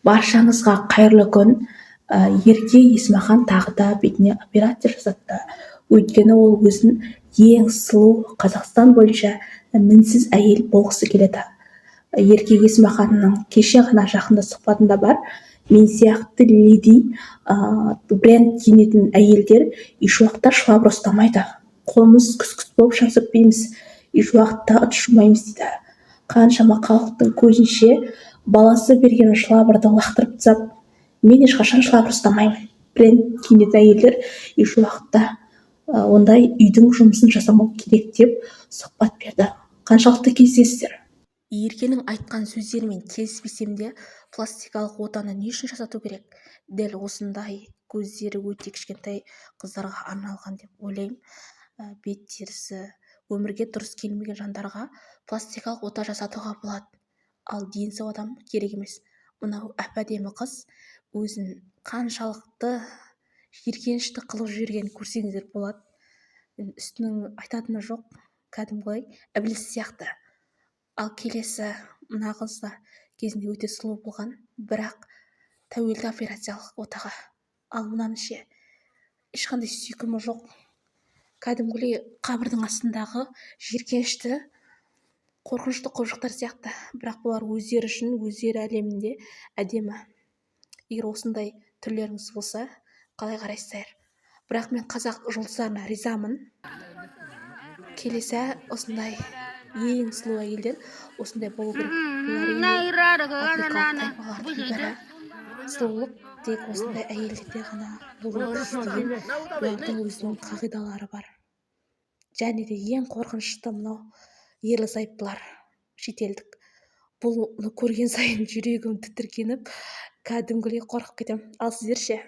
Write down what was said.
Баршаңызға қайырлы күн. Ерке Есмахан тағы да бетіне операция жасатты. Өйткені ол өзін ең сұлу, Қазақстан бойынша мінсіз әйел болғысы келеді. Ерке Есмаханның кеше ғана жақында сұхбатында бар: «Мен сияқты леди, бренд киінетін әйелдер еш уақытта швабра ұстамайды, қолымыз күс-күс болып шаң сүртпейміз, еш уақытта ыдыс жумаймыз», — дейді. Қаншама халықтың көзінше баласы берген швабраны лақтырып тастап, «Мен ешқашан швабра ұстамаймын, бренд киінетін әйелдер еш уақытта ондай үйдің жұмысын жасамау керек», — деп сұхбат берді. Қаншалықты келісесіздер Еркенің айтқан сөздерімен? Келіспесем де, пластикалық отаны не үшін жасату керек? Дәл осындай көздері өте кішкентай қыздарға арналған деп ойлаймын. Бет терісі өмірге дұрыс келмеген жандарға пластикалық ота жасатуға болады, ал дені сау адам керек емес. Мынау әп-әдемі қыз өзін қаншалықты жиіркенішті қылып жібергенін көрсеңіздер болады. Үстінің айтатыны жоқ, кәдімгідей ібіліс сияқты. Ал келесі мына қыз да кезінде өте сұлу болған, бірақ тәуелді операциялық отаға. Ал мынаны ше? Ешқандай сүйкімі жоқ, кәдімгідей қабірдің астындағы жиіркенішті, қорқынышты құбыжықтар сияқты. Бірақ бұлар өздері үшін өздері әлемінде әдемі. Егер осындай түрлеріңіз болса, қалай қарайсыздар? Бірақ мен қазақ жұлдыздарына ризамын. Келесі осындай ең сұлу әйелдер осындай болу керек. Бұл, әрине, африкалық тайпалардың бірі. Сұлулық тек осындай әйелдерде ғана болуы тиіс деген бұлардың өзінің қағидалары бар. Және де ең қорқынышты мынау ерлі зайыптылар шетелдік. Бұны көрген сайын жүрегім тітіркеніп, кәдімгідей қорқып кетемін. Ал сіздер ше?